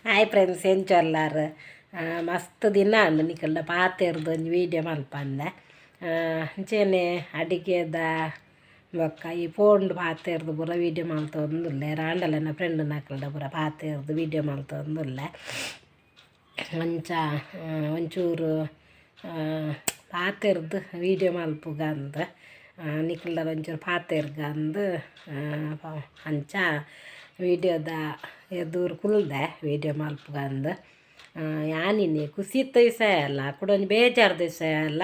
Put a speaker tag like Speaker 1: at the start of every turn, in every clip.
Speaker 1: Hi friends, ಎಂಚೊಲ್ಲಾರ್ ಮಸ್ತ್ ದಿನ ಅಂದ್ ನಿಕಲ್ಡ ಪಾತೆರ್ದ್ ಒಂಜಿ ವೀಡಿಯೋ ಮಲ್ಪಂದೆ. ಅಂಚೆನೆ ಅಡಿಗೆದ ಬೊಕ್ಕ ಈ ಫೋನ್ಡ್ ಪಾತೆರ್ದ್ ಪೂರ ವೀಡಿಯೋ ಮಲ್ತೊಂದುಲ್ಲೆ. ಆಂಡಲ ಎನ್ನ ಫ್ರೆಂಡ್ ನಕಲ್ಡ ಪೂರ ಪಾತೆರ್ದ್ ವೀಡಿಯೋ ಮಲ್ತೊಂದುಲ್ಲೆ. ಅಂಚ ಒಂಚೂರು ಪಾತೆರ್ದ್ ವೀಡಿಯೋ ಮಲ್ಪುಗಂದ್, ನಿಕಲ್ಡ ಒಂಚೂರು ಪಾತೆರ್ಗಂದ್ ಅಂಚ ವೀಡಿಯೋದ ಎದುರು ಕುಲ್ದೆ ವೀಡಿಯೋ ಮಲ್ಪುಗಂದ್. ಯಾನಿನಿ ಕುಸಿತ ವಿಷಯ ಅಲ್ಲ, ಕುಡೊಂಜಿ ಬೇಜಾರ್ದ ವಿಷಯ ಅಲ್ಲ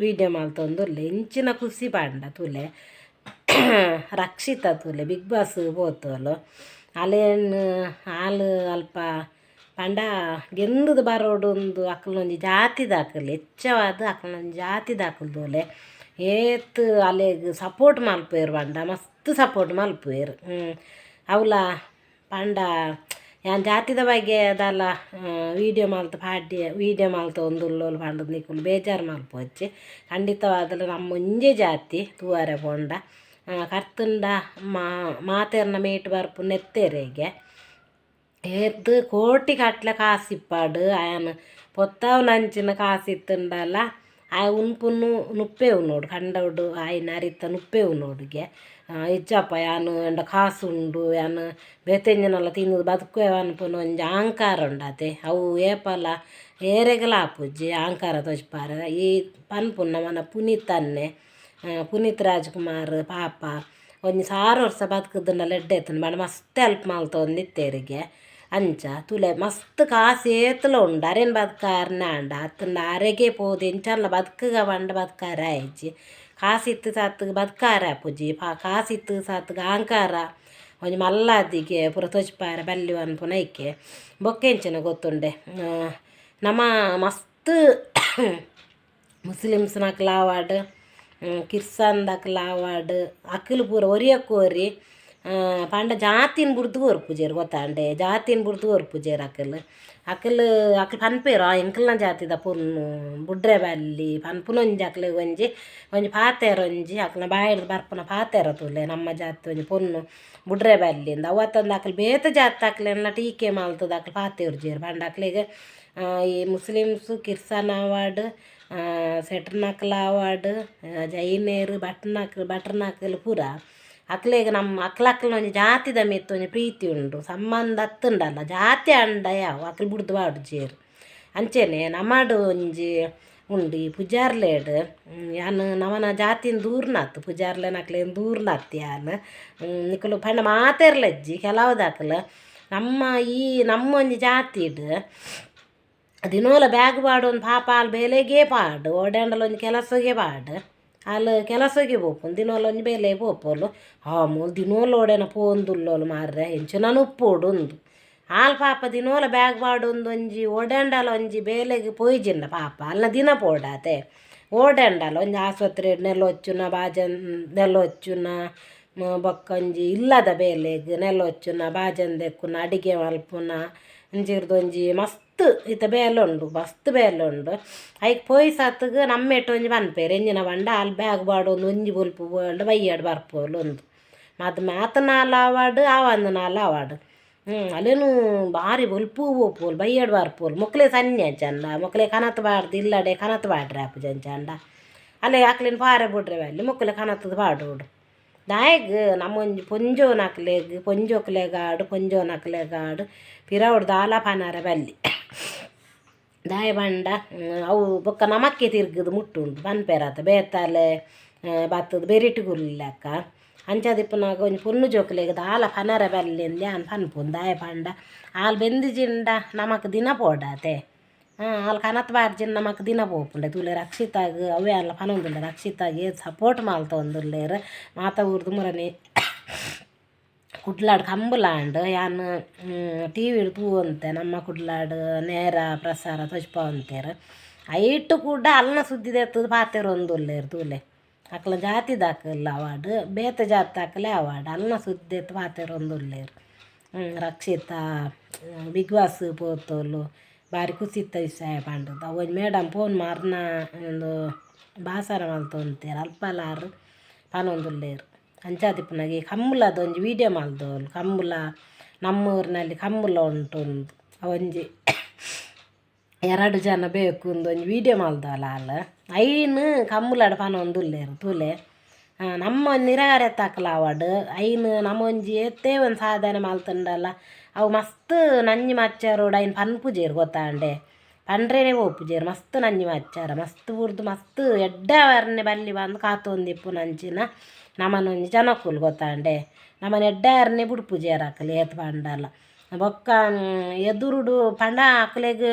Speaker 1: ವೀಡಿಯೋ ಮಲ್ತೊಂದುಲ್ಲೆ. ಇಂಚಿನ ಖುಷಿ ಪಂಡ ತೂಲೆ ರಕ್ಷಿತ ತೂಲೆ ಬಿಗ್ ಬಾಸ್ ಪೋತೋಲು. ಅಲೇನ್ ಆಲ್ ಅಲ್ಪ ಪಂಡ ಗೆಂದುದು ಬರೋಡುಂದು ಅಕಲ್ನೊಂಜಿ ಜಾತಿದಾಕಲ್, ಹೆಚ್ಚವಾದ್ ಅಕಲ್ನೊಂಜಿ ಜಾತಿದಾಕಲ್ ತೂಲೆ ಏತ್ ಅಲೆಗ್ ಸಪೋರ್ಟ್ ಮಲ್ಪುವೆರ್ ಪಂಡ ಮಸ್ತ್ ಸಪೋರ್ಟ್ ಮಲ್ಪುವೆರ್. ಅವ್ಲ ಪಂಡ ಯಾನ್ ಜಾತಿದ ಬಗ್ಗೆ ದಾಲ ವೀಡಿಯೋ ಮಲ್ತ್ ಪಾಡ್ಯ ವೀಡಿಯೋ ಮಲ್ತೊಂದುಲ್ಲೋಲು ಪಂಡುದು ನಿಕುಲು ಬೇಜಾರು ಮಲ್ಪೊಚ್ಚಿ. ಖಂಡಿತವಾದಲ ನಮ್ಮ ಒಂಜೇ ಜಾತಿ ತೂವರೆ ಪೋಂಡ ಕರ್ತುಂಡ ಮಾತೆರ್ನ ಮೇಟ್ ಬರ್ಪು ನೆತ್ತೆರೆಗೆ. ಏತ್ ಕೋಟಿ ಕಟ್ಲೆ ಕಾಸಿಪ್ಪಾಡು ಆಯನ್ ಪೊತ್ತಾವುನಂಚಿನ ಕಾಸಿತ್ತುಂಡಲ ಆಯೆ ಉನ್ಪುನು ನುಪ್ಪೆ ಉನ್ನೋಡು, ಕಂಡೋಡು ಆಯಿನ ಅರಿತ ನುಪ್ಪೆ ಉನ್ನೋಡುಗೆ. ಇಜ್ಜಪ್ಪ ಯಾನ್ ಎಂಡ ಕಾಸುಂಡು, ಯಾನ್ ಬೇತೆಂಜಿನಲ ತಿಂದು ಬದುಕುವೆ ಅನ್ಪುನ ಒಂಜಿ ಅಹಂಕಾರ ಉಂಡಾತೆ. ಅವು ಏಪಲ ಏರೆಗ್ಲ ಆಪುಜಿ ಅಹಂಕಾರ ತೋಜಿಪಾರೆ. ಈ ಪನ್ಪುನ ನಮನ ಪುನೀತನ್ನೆ, ಪುನೀತ್ ರಾಜ್ಕುಮಾರ್ ಪಾಪ ಒಂಜಿ ಸಾರ ವರ್ಷ ಬದುಕುದುಂಡಲ ಎಡ್ಡೆ ಇತ್ತುಂಡು. ಪಂಡ ಮಸ್ತ್ ಹೆಲ್ಪ್ ಮಲ್ತೊಂದಿತ್ತೆರಿಗೆ. ಅಂಚ ತೂಲೆ ಮಸ್ತ್ ಕಾಸು ಏತ್ಲ ಉಂಡು ಅರೆನ್ ಬದುಕಾರನೆ ಆಂಡ ಅತ್ತುಂಡ ಅರೆಗೆ ಪೋದು ಎಂಚಲ ಬದುಕುಗ ಪಂಡ ಬದುಕಾರೆ ಆಯಿಜಿ. ಕಾಸಿತ್ತು ಸಾತ್ಗ್ ಬದುಕಾರೆ ಆಪುಜಿ. ಕಾಸಿತ್ತು ಸಾತ್ಗ್ ಅಹಂಕಾರ ಒಂಜಿ ಮಲ್ಲಾದಿಗೆ ಪೂರ ತೋಜಿಪಾರೆ ಬಲ್ಲಿ ಪನ್ಪುನ ಐಕೆ. ಬೊಕ್ಕ ಎಂಚಿನ ಗೊತ್ತುಂಡೆ, ನಮ ಮಸ್ತ್ ಮುಸ್ಲಿಮ್ಸ್ನಕ್ಲ್ ಆವಡ್ ಕಿರ್ಸನ್ದಕ್ಲ್ ಆವಡ್ ಅಕುಲು ಪೂರ ಒರಿಯಕ್ ಒರಿ ಪಂಡ ಜಾತಿನ್ ಬುಡ್ದು ಕೊರ್ಪುಜೆರ್ ಗೊತ್ತಾಂಡೆ. ಜಾತಿನ್ ಬುಡ್ದು ಕೊರ್ಪುಜೆರ್ ಅಕುಲು. ಅಕುಲು ಅಕುಲು ಪನ್ಪೆರ್ ಆ ಎಂಕಲ್ನ ಜಾತಿದ ಪೊಣ್ಣು ಬುಡ್ರೆ ಬಲ್ಲಿ ಪನ್ಪುನೊಂಜಿ ಅಕ್ಲೆಗ್ ಒಂಜಿ ಒಂಜಿ ಪಾತೆರ ಒಂಜಿ ಅಕ್ಲ್ನ ಬಾಯಿಡ್ದ್ ಬರ್ಪುನ ಪಾತೆರ ತೂಲೆ ನಮ್ಮ ಜಾತಿ ಒಂಜಿ ಪೊಣ್ಣು ಬುಡ್ರೆ ಬಲ್ಲಿ ಅಂದ್. ಅವು ಅತ್ತಂದೆ ಅಕುಲು ಬೇತೆ ಜಾತಿದಕ್ಲೆನ್ಲ ಟೀಕೆ ಮಲ್ತುದು ಅಕ್ಲು ಪಾತೆರುಜೆರ್. ಪಂಡ ಅಕ್ಲೆಗ್ ಈ ಮುಸ್ಲಿಮ್ಸ್ ಕಿರ್ಸನ್ ಆವಡ್ ಶೆಟ್ರ್ನಕ್ಲ್ ಆವಡ್ ಜೈನೆರ್ ಭಟ್ನಕ್ಲ್ ಭಟ್ರ್ನಕ್ಲ್ ಪೂರ ಅಕ್ಲೆಗ್ ನಮ್ಮ ಅಕ್ಲಕ್ಲ್ನ ಒಂಜಿ ಜಾತಿದ ಮಿತ್ತ್ ಒಂಜಿ ಪ್ರೀತಿ ಉಂಡು. ಸಂಬಂಧ ಅತ್ತುಂಡಲ ಜಾತಿ ಆಂಡ ಯಾವು ಅಕ್ಲು ಬುಡ್ದು ಪಾಡುಜೆರ್. ಅಂಚೆನೆ ನಮಡ್ ಒಂಜಿ ಉಂಡು ಈ ಪುಜಾರ್ಲೆಡ್ ಯಾನ್ ನಮನ ಜಾತಿನ್ ದೂರ್ನತ್ ಪುಜಾರ್ಲೆನಕ್ಲೆನ್ ದೂರ್ನತ್ ಯಾನ್ ನಿಕುಲು ಪಂಡ ಮಾತೆರ್ಲಜ್ಜಿ ಕೆಲವುದಕ್ಲ್ ನಮ್ಮ ಈ ನಮ್ಮೊಂಜಿ ಜಾತಿಡ್ ದಿನೋಲ ಬ್ಯಾಗ್ ಪಾಡೊಂದು ಪಾಪ ಆಲ್ ಬೇಲೆಗೇ ಪಾಡು ಓಡಾಂಡಲ ಒಂಜಿ ಕೆಲಸಗೆ ಪಾಡು ಆಲ್ ಕೆಲಸಗೆ ಪೋಪುನು ದಿನೋಲ ಒಂಜಿ ಬೇಲೆ ಪೋಪೋಲು. ಆ ಮೂಲು ದಿನೋಲ ಓಡೇನ ಪೋಂದುಲ್ಲೋಲು ಮಾರ್ರೆ ಎಂಚಿನನು ಉಪ್ಪೋಡು ಉಂದು. ಆಲ್ ಪಾಪ ದಿನೋಲ ಬ್ಯಾಗ್ ಪಾಡೊಂದು ಒಂಜಿ ಓಡಾಂಡಲ ಒಂಜಿ ಬೇಲೆಗ್ ಪೋಯಿಜಿಂಡ ಪಾಪ ಅಲ್ನ ದಿನ ಪೋಡಾತೆ. ಓಡಾಂಡಲ ಒಂಜಿ ಆಸ್ಪತ್ರೆ ನೆಲೊಚ್ಚುನ ಬಾಜನ್ ನೆಲೊಚ್ಚುನ ಬೊಕ್ಕ ಒಂಜಿ ಇಲ್ಲದ ಬೇಲೆಗ್ ನೆಲೊಚ್ಚುನ ಬಾಜನ್ ದೆಕ್ಕುನ ಅಡಿಗೆ ಮಲ್ಪುನ ಅಂಚಿರ್ದ್ ಒಂಜಿ ಮಸ್ತ್ ಇತ್ತೆ ಬೇಲೆ ಉಂಡು ಮಸ್ತ್ ಬೇಲೆ ಉಂಡು. ಐಕ್ ಪೋಯಿ ಸತ್ಗ್ ನಮ್ಮೇಟ್ ಒಂಜಿ ಪನ್ಪೆರ್ ಎಂಚಿನ ಪಂಡ ಆಲ್ ಬ್ಯಾಗ್ ಪಾಡೊಂದು ಒಂಜಿ ಬೊಲ್ಪು ಪೋಂಡ ಬಯ್ಯಡ್ ಬರ್ಪೋಲು ಉಂದು. ಮದ್ಮೆ ಆತನಾಲ ಆವಡ್ ಆವಂದನಾಲ ಆವಡ್ ಅಲೆನು ಬಾರಿ ಬೊಲ್ಪು ಪೋಪೋಲು ಬಯ್ಯಡ್ ಬರ್ಪೋಲು. ಮೊಕ್ಲೆ ಸನ್ನಿ ಅಂಚಂಡ ಮೊಕ್ಲೆ ಕನತ್ ಪಾಡ್ದ್ ಇಲ್ಲಡೆ ಕನತ್ ಪಾಡ್ರೆ ಆಪುಜಿ ಅಂಚಂಡ ಅಲೆ ಅಕ್ಲೆನ್ ಪಾರೆ ಬುಡ್ರೆ ಬಲ್ಲಿ ಮೊಕ್ಲೆ ಕನತ್ದ್ ಪಾಡೋಡು. ದಾಯೆಗ್ ನಮ್ಮೊಂಜಿ ಪೊಂಜೋನಕ್ಲೆಗ್ ಪೊಂಜೋಕ್ಲೆಗಾಡ್ ಪೊಂಜೋನಕ್ಲೆಗಾಡ್ ಪಿರವುಡು ದಾಲ ಪನರೆ ಬಲ್ಲಿ. ದಾಯೆ ಪಂಡ ಅವು ಬೊಕ್ಕ ನಮಕ್ಕೆ ತಿರ್ಗುದು ಮುಟ್ಟುಂಡು ಪನ್ಪೆರತ ಬೇತಲೆ ಬತ್ತುದು ಬೆರಿಟ್ ಕುಲ್ಲುಲೆಕ್ಕ. ಅಂಚಾದಿಪ್ಪುನಗ ಒಂಜಿ ಪೊಣ್ಣು ಜೋಕುಲೆಗ್ ದಾಲ ಪನರೆ ಬಲ್ಲಿ ಅಂದ್ ಯಾನ್ ಪನ್ಪುನು. ದಾಯೆ ಪಂಡ ಆಲ್ ಬೆಂದಿಜಿಂಡ ನಮಕ್ ದಿನ ಪೋಡಾತೆ. ಆಲ್ ಕನತ್ ಪಾಡ್ಜಿಂಡ ನಮಕ್ ದಿನ ಪೋಪುಂಡೆ. ತೂಲೆ ರಕ್ಷಿತಾಗ್ ಅವ್ವೆ ಆನ್ಲ ಪನೊಂದುಲ್ಲೆ ರಕ್ಷಿತಾಗ್ ಏತ್ ಸಪೋರ್ಟ್ ಮಲ್ತೊಂದುಲ್ಲೆರ್ ಮಾತ ಊರ್ದು ಮುರನಿ ಕುಡ್ಲಾಡ್ ಕಂಬುಲಾಂಡ್ ಯಾನ್ ಟಿ ವಿಡ್ ತೂವೊಂತೆ ನಮ್ಮ ಕುಡ್ಲಾಡ್ ನೇರ ಪ್ರಸಾರ ತೋಜಿಪಾವೊಂತೆರ್. ಐಟ್ ಕೂಡ ಅಲ್ನ ಸುದ್ದಿ ದೆತ್ತುದು ಪಾತೆರೊಂದುಲ್ಲೆರ್ ತೂಲೆ. ಅಕ್ಲ್ನ ಜಾತಿದಕುಲು ಆವಡ್ ಬೇತೆ ಜಾತಿದಕುಲೇ ಆವಡ್ ಅಲ್ನ ಸುದ್ದಿ ದೆತ್ತ್ ಪಾತೆರೊಂದುಲ್ಲೆರ್. ರಕ್ಷಿತಾ ಬಿಗ್ ಬಾಸ್ ಪೋತೋಲು ಬಾರಿ ಕುಸಿತ ವಿಷಯ ಪಂಡುದು. ಅವು ಒಂಜಿ ಮೇಡಮ್ ಫೋನ್ ಮಾರ್ನ ಉಂದು ಬಾಸರ ಮಲ್ತೊಂತೆರ್ ಅಲ್ಪಲಾರ್ ಪನೊಂದುಲ್ಲೆರ್. ಅಂಚಾದಿಪ್ಪುನಗ ಈ ಕಂಬುಲದ ಒಂಜಿ ವೀಡಿಯೋ ಮಲ್ದೋಲು ಕಂಬುಲ ನಮ್ಮೂರಿನಲ್ಲಿ ಕಂಬಳ ಉಂಟು ಉಂದು ಒಂಜಿ ಎರಡು ಜನ ಬೇಕು ಉಂದು ಒಂಜಿ ವೀಡಿಯೋ ಮಲ್ದವಲ ಆಲ್ ಐನ್ ಕಂಬುಲಡ್ ಪನೊಂದುಲ್ಲೆರ್ ತೂಲೆ. ನಮ್ಮ ನಿರಾಕರೆತಾಕುಲು ಆವಡ್ ಐನ್ ನಮ ಒಂಜಿ ಏತೇ ಒಂಜಿ ಸಾಧನೆ ಮಲ್ತುಂಡಲ ಅವು ಮಸ್ತ್ ನಂಜಿ ಮಚ್ಚರೋಡು ಐನ್ ಪನ್ಪುಜೆರ್ ಗೊತ್ತಾಂಡೆ ಪಂಡ್ರೆನೆ ಪೋಪುಜೆರ್ ಮಸ್ತ್ ನಂಜಿ ಮಚ್ಚಾರ ಮಸ್ತ್ ಬುಡ್ದು ಮಸ್ತ್ ಎಡ್ಡೆ ಆವರ್ನೆ ಬಲ್ಲಿ ಪಂದ್ ಕಾತೊಂದಿಪ್ಪುನಂಚಿನ ನಮನೊಂಜಿ ಜನಕುಲು ಗೊತ್ತಾಂಡೆ ನಮನ ಎಡ್ಡೆ ಆರ್ನೆ ಬುಡ್ಪುಜೆರ್ ಅಕುಲು ಏತ್ ಪಂಡಲ. ಬೊಕ್ಕ ಎದುರುಡು ಪಂಡ ಅಕ್ಲೆಗ್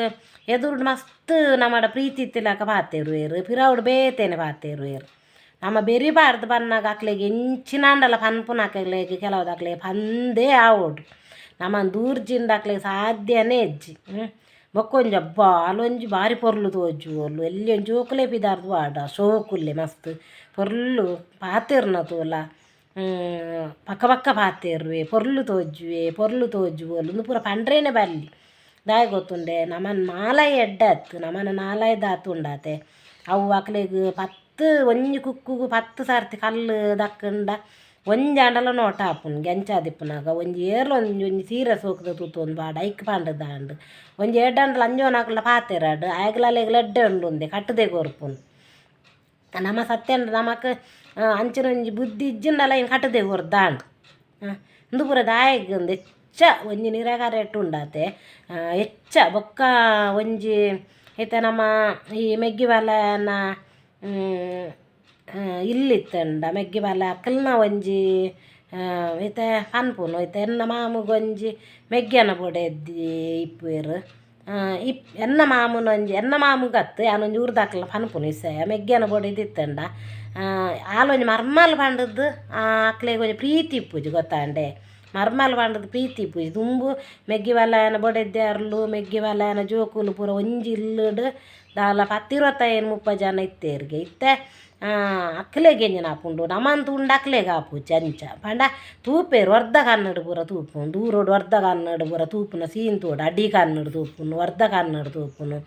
Speaker 1: ಎದುರುಡು ಮಸ್ತ್ ನಮಡ ಪ್ರೀತಿ ಇತ್ತಿಲಕ ಪಾತೆರುವೆರ್ ಪಿರವುಡು ಬೇತೆನೆ ಪಾತೆರುವೆರ್. ನಮ ಬೆರಿ ಪಾಡ್ದ್ ಬನ್ನಗ ಅಕ್ಲೆಗ್ ಎಂಚಿನಾಂಡಲ ಪನ್ಪುನಕ್ಲೆಗ್ ಕೆಲವುದಕ್ಲೆಗ್ ಪಂದೇ ಆವೊಡು ನಮನ್ ದೂರ್ಜಿಂಡ ಅಕ್ಲೆಗ್ ಸಾಧ್ಯನೇ ಇಜ್ಜಿ. ಬೊಕ್ಕೊಂಜಿ ಅಬ್ಬಾ ಆಲೊಂಜಿ ಬಾರಿ ಪೊರ್ಲು ತೋಜುವೊಲು ಎಲ್ಯ ಒಂಜಿ ಜೋಕುಲೇ ಪಿದಾಡ್ದ್ ಪಾಡ ಶೋಕುಲ್ಲೆ ಮಸ್ತ್ ಪೊರ್ಲು ಪಾತೆರ್ನ ತೂಲ ಪಕ್ಕ ಪಕ್ಕ ಪಾತೆರುವೆ ಪೊರ್ಲು ತೋಜುವೆ ಪೊರ್ಲು ತೋಜುವೊಲು ಉಂದು ಪೂರ ಪಂಡ್ರೆನೆ ಬಲ್ಲಿ ದಾಯೆ ಗೊತ್ತುಂಡೆ ನಮನ್ ನಾಲಾಯಿ ಎಡ್ಡೆ ಅತ್ತ್ ನಮನ ನಾಲಾಯಿ ದಾತ್ ಉಂಡಾತೆ ಅವು ಅಕ್ಲೆಗ್ ಪತ್ತ್ ಒಂಜಿ ಕುಕ್ಕುಗು 10 ಸರ್ತಿ ಕಲ್ಲು ದಕ್ಕುಂಡ ಒಂಜಾಂಡಲ ನೋಟ ಆಪುಂಡು ಅಂಚಾದಿಪ್ಪುನಗ ಒಂಜಿ ಏರ್ಲ ಒಂಜಿ ಒಂಜಿ ಸೀರೆ ಸೋಕುದ ತೂತೊಂದು ಬಾಡ ಐಕ್ ಪಂಡ್ದಾಂಡ್ ಒಂಜಿ ಎಡ್ಡಾಂಡಲ ಅಂಜೋನಕ್ಲ ಪಾತೆರಡ್ ಆಯಗ್ಲ ಅಲೆಗ್ಲ ಎಡ್ಡೆ ಉಂಡು ಉಂದೆ ಕಟ್ಟುದೆ ಕೊರ್ಪುನು. ನಮ ಸತ್ಯಂಡ ನಮಕ್ ಅಂಚಿನ ಒಂಜಿ ಬುದ್ಧಿ ಇಜ್ಜಿಂಡಲ ಐನ್ ಕಟ್ಟುದೆ ಕೊರ್ದಾಂಡ್ ಉಂದು ಪೂರ ದಾಯೆಗ್ ಉಂದು ಹೆಚ್ಚ ಒಂಜಿ ನಿರಾಕರೇಟ್ ಉಂಡಾತೆ ಹೆಚ್ಚ. ಬೊಕ್ಕ ಒಂಜಿ ಇತ್ತೆ ನಮ್ಮ ಈ ಮೆಗ್ಗಿ ಬಾಲೆನ ಇಲ್ಲಿತ್ತಂಡ ಮೆಗ್ಗಿ ಬಾಲೆ ಅಕಲ್ನ ಒಂಜಿ ಇತ್ತೆ ಪನ್ಪುನು ಇತ್ತೆ ಎನ್ನ ಮಾಮುಗೊಂಜಿ ಮೆಗ್ಯನ ಬೊಡೆದಿ ಇಪ್ಪುವೆರ್ ಇಪ್ ಎನ್ನ ಮಾಮುನೊಂಜಿ ಎನ್ನ ಮಾಮುಗತ್ತು ಯಾನೊಂಜಿ ಊರ್ದಕ್ಲ್ನ ಪನ್ಪುನು ಇಸಯ ಮೆಗ್ಯನ ಬೊಡೆದಿ ಇತ್ತಂಡ ಆಲೊಂಜಿ ಮರ್ಮಲ್ ಪಂಡುದು ಅಕ್ಲೆಗ್ ಒಂಜಿ ಪ್ರೀತಿ ಇಪ್ಪುಜಿ ಗೊತ್ತಾಂಡೆ ಮರ್ಮಲ್ ಪಂಡುದು ಪ್ರೀತಿ ಇಪ್ಪುಜಿ. ದುಂಬು ಮೆಗ್ಗಿ ಬಾಲೆನ ಬೊಡೆದ್ಯಾರ್ಲು ಮೆಗ್ಗಿ ಬಾಲೆನ ಜೋಕುಲು ಪೂರ ಒಂಜಿ ಇಲ್ಲುಡು ದಾಲ 10 25 30 ಜನ ಇತ್ತೆರ್ಗೆ ಇತ್ತೆ ಅಕ್ಲೆಗ್ ಎಂಚಿನ ಆಪುಂಡು ನಮನ್ ತೂಂಡ ಅಕ್ಲೆಗ್ ಆಪುಜಿ ಅಂಚ ಪಂಡ ತೂಪೆರ್ ವರ್ದ ಕನ್ನಡ ಪೂರ ತೂಪುನು ದೂರೊಡು ವರ್ದ ಕನ್ನಡ ಪೂರ ತೂಪುನ ಸೀನ್ ತೂಡು ಅಡಿ ಕನ್ನಡ ತೂಪುನು ವರ್ದ ಕನ್ನಡ ತೂಪುನು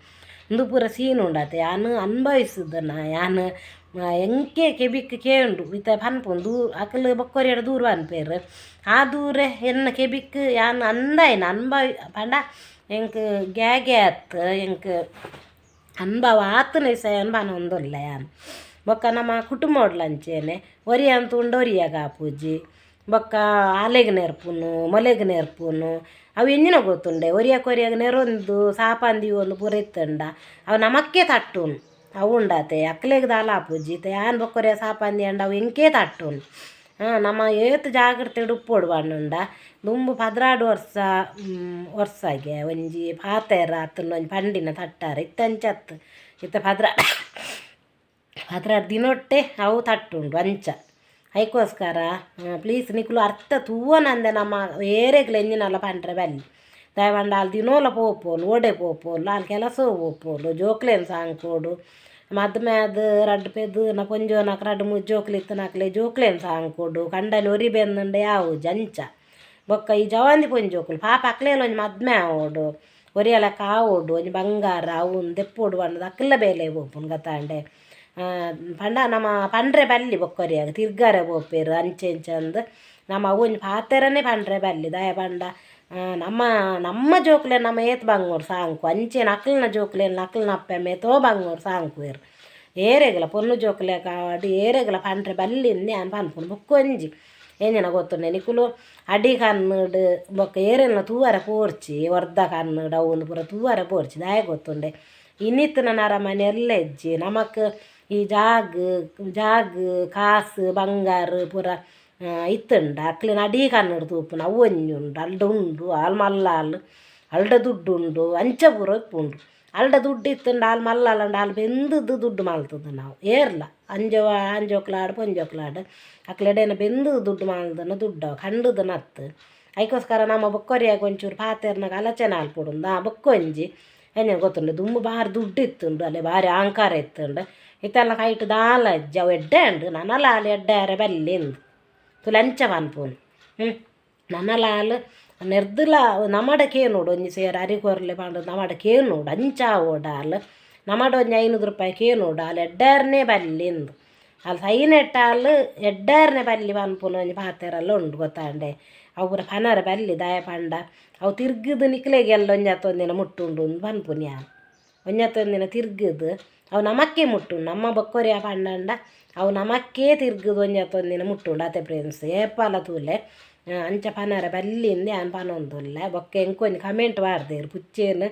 Speaker 1: ಉಂದು ಪೂರ ಸೀನ್ ಉಂಡಾತೆ ಯಾನ್ ಅನುಭವಿಸುದನ ಯಾನ್ ಎಂಕೆ ಕೆಬಿಕ್ ಕೇಂಡು ಇತ್ತೆ ಪನ್ಪುನು ದೂ ಅಕುಲು ಬೊಕ್ಕೊರಿಯಡ ದೂರ ಪನ್ಪೆರ್ ಆ ದೂರೆ ಎನ್ನ ಕೆಬಿಕ್ ಯಾನ್ ಅಂದಾಯಿನ ಅನುಭವಿ ಪಂಡ ಎಂಕ್ ಗ್ಯಾಗೆ ಅತ್ ಎಂಕ್ ಅನುಭವ ಆತನ ವಿಷಯನ್ ಪನೊಂದುಲ್ಲೆ ಯಾನ್. ಬೊಕ್ಕ ನಮ್ಮ ಕುಟುಂಬಡ್ಲ ಅಂಚೆನೆ ಒರಿಯನ್ ತೂಂಡ ಒರಿಯಗ್ ಆಪುಜಿ ಬೊಕ್ಕ ಆಲೆಗ್ ನೆರ್ಪುನು ಮೊಲೆಗ್ ನೆರ್ಪುನು ಅವು ಎಂಚಿನ ಗೊತ್ತುಂಡೆ ಒರಿಯಕ್ ಒರಿಯಗ್ ನೆರೊಂದು ಸಾಪಂದಿವೊಂದು ಪೂರ ಇತ್ತುಂಡ ಅವು ನಮಕ್ಕೇ ತಟ್ಟುನು ಅವು ಉಂಡಾತೆ ಅಕ್ಲೆಗ್ ದಾಲ ಆಪುಜಿ. ಇತ್ತೆ ಯಾನ್ ಬೊಕ್ಕೊರಿಯ ಸಾಪಂದಿ ಅಂಡ ಅವು ಎಂಕೇ ತಟ್ಟುನು. ನಮ ಏತ್ ಜಾಗ್ರತೆಡ್ ಉಪ್ಪೊಡು ಪಂಡುಂಡ ದುಂಬು 12 ವರ್ಷ ವರ್ಷಗೆ ಒಂಜಿ ಪಾತೆರ ಅತ್ತುಂಡ ಒಂಜಿ ಪಂಡಿನ ತಟ್ಟಾರೆ ಇತ್ತೆ ಅಂಚತ್ತು ಇತ್ತೆ 12 ದಿನೊಟ್ಟೆ ಅವು ತಟ್ಟುಂಡು ಅಂಚ. ಐಕೋಸ್ಕರ ಪ್ಲೀಸ್ ನಿಕುಲು ಅರ್ಥ ತೂವನಂದೆ ನಮ್ಮ ಏರೆಗ್ಲ ಎಂಜಿನಲ ಪಂಡ್ರೆ ಬಲ್ಲಿ ದಾಯೆ ಪಂಡ ಆಲ್ ದಿನೋಲ ಪೋಪೋಲು ಓಡೆ ಪೋಪೋಲು ಆಲ್ ಕೆಲಸ ಪೋಪೋಲು ಜೋಕ್ಲೆನ್ ಸಾಂಕೋಡು ಮದ್ಮೆ ಆದ್ ರಡ್ಡ್ ಪೆದ್ದುನ ಪೊಂಜೋನಕ್ ರಡ್ಡ್ ಮೂಜಿ ಜೋಕ್ಲು ಇತ್ತಿನಕ್ಲೆ ಜೋಕ್ಲೆನ್ ಸಾಂಕೋಡು ಕಂಡನಿ ಒರಿ ಬೆಂದುಂಡ ಯಾವುಜಿ ಅಂಚ. ಬೊಕ್ಕ ಈ ಜವಾಂದಿ ಪೊಂಜೋಕುಲು ಪಾಪ ಅಕ್ಲೆಲ ಒಂಜಿ ಮದ್ಮೆ ಆವೊಡು ಒರಿಯ ಲೆಕ್ಕ ಆವೊಡು ಒಂಜಿ ಬಂಗಾರ ಅವು ಉಂದು ದೆಪ್ಪೊಡು ಪಂಡುದು ಅಕ್ಲ ಬೇಲೆ ಪೋಪುಂಡು ಗೊತ್ತಾಂಡೆ. ಪಂಡ ನಮ ಪಂಡ್ರೆ ಬಲ್ಲಿ ಬೊಕ್ಕೊರಿಯಗ್ ತಿರ್ಗಾರೆ ಪೋಪೆರ್ ಅಂಚೆ ಇಂಚ ಅಂದ್ ನಮ ಅವು ಒಂಜಿ ಪಾತೆರನೆ ಪಂಡ್ರೆ ಬಲ್ಲಿ ದಾಯೆ ಪಂಡ ನಮ್ಮ ನಮ್ಮ ಜೋಕ್ಲೆನ್ ನಮ ಏತ್ ಬಂಗೋಡು ಸಾಂಕು ಅಂಚೆನೆ ಅಕ್ಲ್ನ ಜೋಕ್ಲೆನ್ ಅಕ್ಲ್ನ ಅಪ್ಪೆ ಅಮ್ಮೆ ಏತೋ ಬಂಗೋಡು ಸಾಂಕುವೆರ್ ಏರೆಗ್ಲ ಪೊಣ್ಣು ಜೋಕ್ಲೆಗ್ ಆವಡ್ ಏರೆಗ್ಲ ಪಂಡ್ರೆ ಬಲ್ಲಿಂದ್ ಯಾನ್ ಪನ್ಪುನು. ಬೊಕ್ಕೊಂಜಿ ಎಂಚಿನ ಗೊತ್ತುಂಡೆ ನಿಕುಲು ಅಡಿ ಕಣ್ಣುಡು ಬೊಕ್ಕ ಏರೆನ್ಲ ತೂವರೆ ಪೋರ್ಚಿ ವರ್ದ ಕಣ್ಣುಡು ಅವು ಉಂದು ಪೂರ ತೂವರೆ ಪೋರ್ಚಿ ದಾಯೆ ಗೊತ್ತುಂಡೆ ಇನಿತ್ತಿನ ನರಮನಿ ಎಲ್ಲ ಇಜ್ಜಿ ನಮಕ್ ಈ ಜಾಗ್ ಜಾಗ್ ಕಾಸು ಬಂಗಾರ ಪೂರ ಇತ್ತುಂಡ ಅಕ್ಲೆನ ಅಡಿ ಕಣ್ಣುಡು ತೂಪುನ ಅವು ಒಂಜಿ ಉಂಡು ಅಲ್ಡ ಉಂಡು ಆಲ್ ಮಲ್ಲಾಲ್ ಅಲ್ಡ ದುಡ್ಡು ಉಂಡು ಅಂಚ ಪೂರ ಇಪ್ಪುಂಡು ಅಲ್ಡ ದುಡ್ಡು ಇತ್ತುಂಡ ಆಲ್ ಮಲ್ಲಾಲಂಡ ಆಲ್ ಬೆಂದುದು ದುಡ್ಡು ಮಲ್ತುದು ನಾವು ಏರ್ಲ ಅಂಜೋ ಅಂಜೋಕ್ಲಾಡ್ ಪೊಂಜೋಕ್ಲಾಡ್ ಅಕ್ಲೆಡೇನ ಬೆಂದುದು ದುಡ್ಡು ಮಲ್ದನ ದುಡ್ಡು ಕಂಡುದನ ಅತ್ತು. ಐಕೋಸ್ಕರ ನಮ್ಮ ಬೊಕ್ಕೊರಿಯಾಗ ಒಂಚೂರು ಪಾತೆರ್ನಗ ಆಲೋಚನೆ ಆಲ್ಪೊಡುಂದು ಬೊಕ್ಕೊಂಜಿ ಎಂಚಿನ ಗೊತ್ತುಂಡು ದುಂಬು ಬಾರಿ ದುಡ್ಡು ಇತ್ತುಂಡು ಅಲ್ಲೇ ಬಾರಿ ಅಹಂಕಾರ ಇತ್ತುಂಡು ಇತ್ತೆಲ್ಲ ಕೈಟ್ ದಾಲ ಇಜ್ಜಿ ಅವು ಎಡ್ಡೆ ಉಂಡು ನನಲ ಆಲ್ ಎಡ್ಡೆ ಆರೆ ಬಲ್ಲಿ ಇಂದು ತೂಲೆ ಅಂಚ ಪನ್ಪುನು. ನನಲ ಆಲ್ ನೆರ್ದುಲ ನಮಡ ಕೇನೋಡು ಒಂಜಿ ಸೇರು ಅರಿ ಕೊರ್ಲೆ ಪಂಡುದು ನಮಡ ಕೇನೋಡು ಅಂಚ ಆವೊಡು ಆಲ್ ನಮಡ ಒಂಜಿ 500 ರೂಪಾಯಿ ಕೇನೋಡು ಆಲ್ ಎಡ್ಡಾರ್ನೇ ಬಲ್ಲಿ ಇಂದು ಆಲ್ ಸೈನೆಟ್ ಆಲ್ ಎಡ್ಡಾರ್ನೆ ಬಲ್ಲಿ ಪನ್ಪುನ ಒಂಜಿ ಪಾತೆರಲ ಉಂಡು ಗೊತ್ತಾಂಡೆ. ಅವು ಪೂರ ಪನರ ಬಲ್ಲಿ ದಾಯೆ ಪಂಡ ಅವು ತಿರ್ಗದ್ ನಿಕ್ಲೆಗ್ ಎಲ್ಲ ಒಂಜಾತ್ ಒಂದಿನ ಮುಟ್ಟುಂಡು ಅಂದ್ ಪನ್ಪುನಿ ಯಾನ್. ಒಂಜಾತ್ ಒಂದಿನ ತಿರ್ಗದ್ ಅವು ನಮಕ್ಕೇ ಮುಟ್ಟುಂಡು ನಮ್ಮ ಬೊಕ್ಕೊರಿಯ ಪಂಡಂಡ ಅವು ನಮಕ್ಕೇ ತಿರ್ಗದ್ ಒಂಜಾತ್ ಒಂದಿನ ಮುಟ್ಟುಂಡು ಅತೆ ಫ್ರೆಂಡ್ಸ್ ಏಪಾಲ ತೂಲೆ ಅಂಚ ಪನರ ಬಲ್ಲಿಂದ್ ಯಾನ್ ಪನೊಂದುಲ್ಲೆ. ಬೊಕ್ಕ ಎಂಕ್ ಒಂಜಿ ಕಮೆಂಟ್ ಪಾಡ್ದೆರ್ ಪುಚ್ಚೆನ್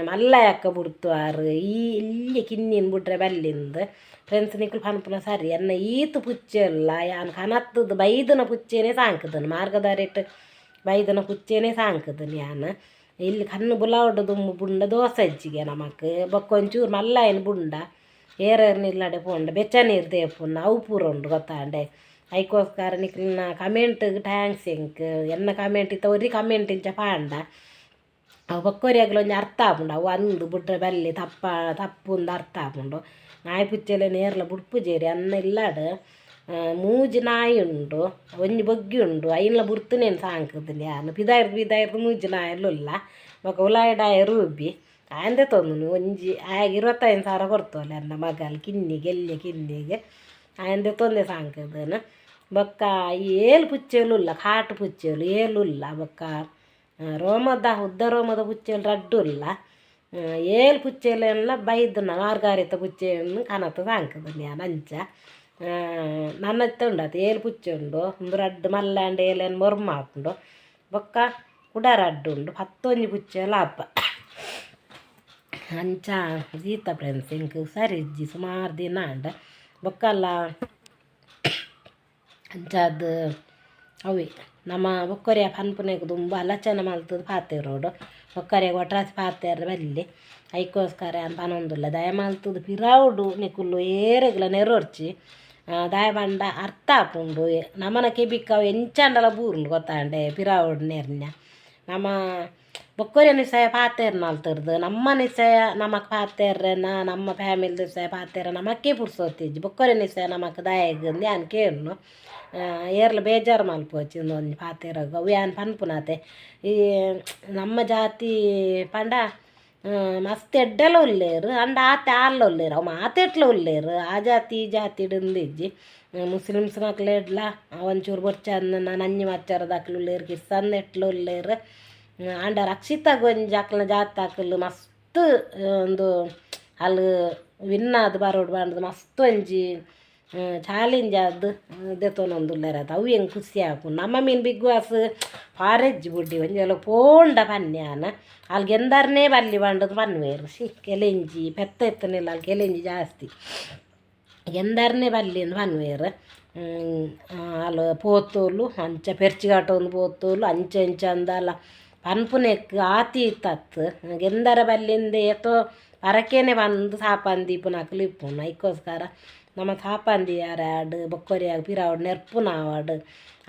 Speaker 1: ಮಲ್ಲಯಕ್ಕ ಬುಡ್ತುವಾರ್ ಈ ಎಲ್ಯ ಕಿನ್ನಿನ್ ಬುಡ್ರೆ ಬಲ್ಲಿಂದ್. ಫ್ರೆಂಡ್ಸ್ ನಿಕುಲು ಪನ್ಪುನ ಸರಿ ಎನ್ನ ಈತ್ ಪುಚ್ಚೆಲ್ಲ ಯಾನ್ ಕನತ್ತದ್ ಬೈದನ ಪುಚ್ಚೆನೆ ಸಾಂಕುದನ್ ಮಾರ್ಗದಾರಿಟ್ ಬೈದನ ಪುಚ್ಚೆನೆ ಸಾಂಕುದನ್ ಯಾನ್. ಇಲ್ಲಿ ಕಣ್ಣು ಬುಲಾವೊಡು ದುಂಬು ಬುಂಡ ದೋಸೆ ಇಜ್ಜಿಗೆ ನಮಕ್ ಬೊಕ್ಕ ಒಂಚೂರು ಮಲ್ಲಾಯಿನ ಬುಂಡ ಏರೇರ್ನ ಇಲ್ಲಡೆ ಪೋಂಡ ಬೆಚ್ಚ ನೀರು ದೇಪುನ ಅವು ಪೂರ ಉಂಡು ಗೊತ್ತಾಂಡೆ. ಐಕೋಸ್ಕರ ನಿಕ್ಲೆನ ಕಮೆಂಟ್ಗ್ thanks ಎಂಕ್ ಎನ್ನ ಕಮೆಂಟ್ ಇತ್ತ ಒರಿ ಕಮೆಂಟ್ ಇಂಚ ಪಾಂಡ ಅವು ಬೊಕ್ಕೊರಿಯಗ್ಲ ಒಂಜಿ ಅರ್ಥ ಆಪುಂಡು ಅವು ಅಂದ್ ಬುಡ್ರೆ ಬಲ್ಲಿ ತಪ್ಪ ತಪ್ಪುಂದು ಅರ್ಥ ಆಪುಂಡು. ನಾಯಿ ಪುಚ್ಚೆಲೆನ್ ಏರ್ಲ ಬುಡ್ಪುಜೆರ್ ಎನ್ನ ಇಲ್ಲಡ್ ಮೂಜಿ ನಾಯಿ ಉಂಡು ಒಂಜಿ ಬೊಗ್ಗಿ ಉಂಡು ಐನ್ಲ ಬುಡ್ತುನೇನ್ ಸಾಂಕುದಿನಿ ಯಾನ್ ಪಿದಾಯ್ರ್ದ್ ಪಿದಾಯ್ರ್ದ್ ಮೂಜಿ ನಾಯಿಲು ಉಲ್ಲ. ಬೊಕ ಉಲಾಯಿಡಾಯೆ ರೂಬಿ ಆಯಂದೆ ತೊಂದುನು ಒಂಜಿ ಆಯಗ್ 25 ಸಾವಿರ ಕೊರ್ತೋಲೆ ಎನ್ನ ಮಗಲ್ ಕಿನ್ನಿಗ್ ಎಲ್ಯ ಕಿನ್ನಿಗ್ ಆಯಂದೆ ತೊಂದೆ ಸಾಂಕುದನ್. ಬೊಕ್ಕ ಈ ಏಲ್ ಪುಚ್ಚೆಲು ಉಲ್ಲ ಕಾಟ್ ಪುಚ್ಚೆಲು ಏಲ್ ಉಲ್ಲ. ಬೊಕ್ಕ ರೋಮದ ಉದ್ದ ರೋಮದ ಪುಚ್ಚೆಲು ರಡ್ಡ್ ಉಲ್ಲ. ಏಲ್ ಪುಚ್ಚೆಲೆನ್ಲ ಬೈದನ ಮಾರ್ಗಾರಿತ ಪುಚ್ಚೆನ್ ಕನತ್ ಸಾಂಕುದನ್ ಯಾನ್ ಅಂಚ. ನನ ಇತ್ತೆ ಉಂಡಾತ ಏಲ್ ಪುಚ್ಚೆ ಉಂಡು ಉಂದು ರಡ್ಡ್ ಮಲ್ಲಾಂಡ ಏಲೆನ್ ಮೊರ್ಮ ಆಪುಂಡು. ಬೊಕ್ಕ ಕುಡ ರಡ್ಡ್ ಉಂಡು 11 ಪುಚ್ಚೆಲು ಆಪ. ಅಂಚ ದೀತ ಫ್ರೆಂಡ್ಸ್ ಎಂಕ್ ಹುಷಾರಿಜ್ಜಿ ಸುಮಾರು ದಿನ ಆಂಡ್ ಬೊಕ್ಕಲ ಅಂಚಾದ್ ಅವೇ ನಮ ಬೊಕ್ಕೊರಿಯ ಪನ್ಪುನೆಗ್ ದುಂಬು ಆಲೋಚನೆ ಮಲ್ತುದು ಪಾತೆರೊಡು ಬೊಕ್ಕರಿಯಗ್ ಒಟ್ರಾಸಿ ಪಾತೆರ ಬಲ್ಲಿ ಐಕೋಸ್ಕರ ಯಾನ್ ಪನೊಂದುಲ್ಲೆ ದಯಮಲ್ತುದು ಪಿರಾವುಡು ನಿಕುಲು ಏರೆಗ್ಲ ನೆರೊರ್ಚಿ ದಾಯೆ ಪಂಡ ಅರ್ಥ ಆಪುಂಡು ನಮನ ಕೆಬಿಕ್ ಅವು ಎಂಚಾಂಡಲ ಬೂರುಂಡು ಗೊತ್ತಾಂಡೆ ಪಿರಾವುಡು ನೆರ್ನ ನಮ ಬೊಕ್ಕೊರಿಯ ವಿಷಯ ಪಾತೆರ್ನಲ್ತಿರ್ದು ನಮ್ಮ ವಿಷಯ ನಮಕ್ ಪಾತೆರ್ರೆನ ನಮ್ಮ ಫ್ಯಾಮಿಲಿ ವಿಷಯ ಪಾತೆರ ನಮಕ್ಕೇ ಪುರ್ಸೊತ್ತಿಜ್ಜಿ ಬೊಕ್ಕೊರಿಯನ ವಿಷಯ ನಮಕ್ ದಾಯೆಗ್ ಅಂದ್ ಯಾನ್ ಕೇನ್ನು. ಏರ್ಲ ಬೇಜಾರು ಮಲ್ಪೊಚಿ ಉಂದೊಂಜಿ ಪಾತೆರಗ್ ಅವು ಯಾನ್ ಪನ್ಪುನಾತೆ. ಈ ನಮ್ಮ ಜಾತಿ ಪಂಡ ಮಸ್ತ್ ಎಡ್ಡೆಲ ಉಲ್ಲೆರ್ ಆಂಡ ಆತೆ ಆಲ್ಲ ಉಲ್ಲೆರ್ ಅವು ಮಾತೆಟ್ಲ ಉಲ್ಲೆರ್ ಆ ಜಾತಿ ಈ ಜಾತಿಡ್ ಇಂದಿಜ್ಜಿ. ಮುಸ್ಲಿಮ್ಸ್ನಕ್ಲೆಡ್ಲ ಒಂಚೂರು ಬೊರ್ಚಂದ್ ನಂಜಿ ಮಚ್ಚರದಕ್ಲು ಉಲ್ಲೆರ್ ಕಿರ್ಸಂದೆಟ್ಲ ಉಲ್ಲೆರ್. ಆಂಡ ರಕ್ಷಿತಗ್ ಒಂಜಿ ಅಕ್ಲ್ನ ಜಾತಿದಕುಲು ಮಸ್ತ್ ಉಂದು ಅಲ್ ವಿನ್ ಆದ್ ಬರೊಡು ಪಂಡ್ದ್ ಮಸ್ತ್ ಒಂಜಿ ಚಾಲೆಂಜ್ ಆದ್ ದೆತೊನೊಂದುಲ್ಲೆರ್ ಅತ ಅವು ಎಂಕ್ ಖುಷಿ ಆಪುಂಡು. ನಮ್ಮ ಮೀನ್ ಬಿಗ್ ಬಾಸ್ ಪಾರೆಜ್ಜಿ ಬುಡ್ಡಿ ಒಂಜಿ ವೇಳೆ ಪೋಂಡ ಪನ್ನೆ ಯಾನ್ ಅಲ್ ಗೆಂದರ್ನೇ ಬಲ್ಲಿ ಪಂಡ್ದ್ ಪನ್ನುವೆರ್ she ಕೆಲೆಂಜಿ ಪೆತ್ತ ಇತ್ತುಂಡಿಲ್ಲ ಅಲ್ ಕೆಲೆಂಜಿ ಜಾಸ್ತಿ ಗೆಂದರ್ನೇ ಬಲ್ಲಿ ಅಂದ್ ಪನ್ನುವೆರ್. ಅಲ್ ಪೋತೋಲು ಅಂಚ ಪೆರ್ಚಿ ಕಟೊಂದು ಪೋತೋಲು ಅಂಚ ಇಂಚ ಅಂದಲ ಪನ್ಪುನೆಕ್ ಆತಿ ಇತ್ತತ್ ಗೆಂದರ ಬಲ್ಲಿಂದ್ ಏತೋ ಪರಕೇನೆ ಪಂದ್ ಸಾಪಂದ್ ದೀಪುನಕುಲು ಇಪ್ಪುನು. ಐಕೋಸ್ಕರ ನಮ ಸಾಪಂದಿಯರ ಆಡ್ ಬೊಕ್ಕೊರಿಯಗ್ ಪಿರವುಡು ನೆರ್ಪುನ ಆವಡ್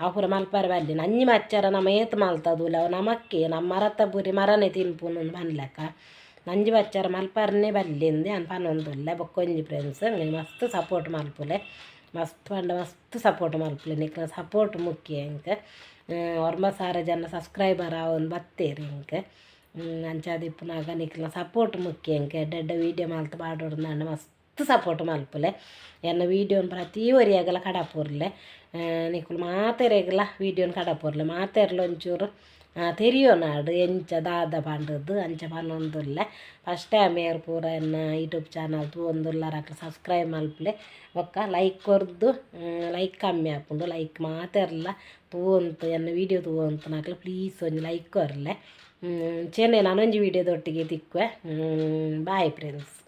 Speaker 1: ಅವು ಪೂರ ಮಲ್ಪರೆ ಬಲ್ಲಿ. ನಂಜಿ ಮಚ್ಚರ ನಮ ಏತ್ ಮಲ್ತದೂಲ ಅವು ನಮಕ್ಕೇ ನಮ್ಮ ಮರತ ಪೂರಿ ಮರನೇ ತಿನ್ಪುನು ಪನ್ಲೆಕ ನಂಜಿ ಮಚ್ಚರ ಮಲ್ಪರ್ನೇ ಬಲ್ಲಿಂದ್ ಯಾನ್ ಪನೊಂದುಲ್ಲೆ. ಬೊಕ್ಕೊಂಜಿ ಫ್ರೆಂಡ್ಸ್ ಮಸ್ತ್ ಸಪೋರ್ಟ್ ಮಲ್ಪುಲೆ ಮಸ್ತ್ ಪಂಡ ಮಸ್ತ್ ಸಪೋರ್ಟ್ ಮಲ್ಪುಲೆ ನಿಕ್ಲೆನ ಸಪೋರ್ಟ್ ಮುಖ್ಯ ಎಂಕ್. 9,000 ಜನ ಸಬ್ಸ್ಕ್ರೈಬರ್ ಆವೊಂದು ಬತ್ತೇರ್ ಎಂಕ್ ಅಂಚಾದ್ ಇಪ್ಪುನಗ ನಿಕ್ಲೆನ ಸಪೋರ್ಟ್ ಮುಖ್ಯ ಎಂಕ್. ಎಡ್ಡೆ ಎಡ್ಡೆ ವೀಡಿಯೋ ಮಲ್ತ್ ಪಾಡೊಡು ಮಸ್ತ್ ಸಪೋರ್ಟ್ ಮಲ್ಪುಲೆ. ಎನ್ನ ವೀಡಿಯೋನ್ ಪ್ರತಿ ಒರಿಯಗಲ ಕಡಪುರ್ಲೆ ನಿಕುಲು ಮಾತೆರೆಗ್ಲ ವೀಡಿಯೋನ್ ಕಡಪುರ್ಲೆ ಮಾತೆರ್ಲ ಒಂಚೂರು ತೆರಿಯೊನಾಡ್ ಎಂಚ ದಾದ ಪಂಡುದು ಅಂಚ ಪನೊಂದುಲ್ಲೆ. ಫಸ್ಟ್ ಟೈಮ್ ಏರ್ ಪೂರ ಎನ್ನ ಯೂಟ್ಯೂಬ್ ಚಾನಲ್ ತೂವೊಂದುಲ್ಲರ್ ಅಕ್ಲ್ ಸಬ್ಸ್ಕ್ರೈಬ್ ಮಲ್ಪುಲೆ ಬೊಕ್ಕ ಲೈಕ್ ಕೊರ್ದು ಲೈಕ್ ಕಮ್ಮಿ ಆಪುಂಡು ಲೈಕ್ ಮಾತೆರ್ಲ ತೂವೊಂತು ಎನ್ನ ವೀಡಿಯೋ ತೂವೊಂತುನಕ್ಲ್ ಪ್ಲೀಸ್ ಒಂಜಿ ಲೈಕ್ ಕೊರ್ಲೆ. ಅಂಚೆನೆ ನನೊಂಜಿ ವೀಡಿಯೋದೊಟ್ಟಿಗೆ ತಿಕ್ಕುವೆ. Bye friends.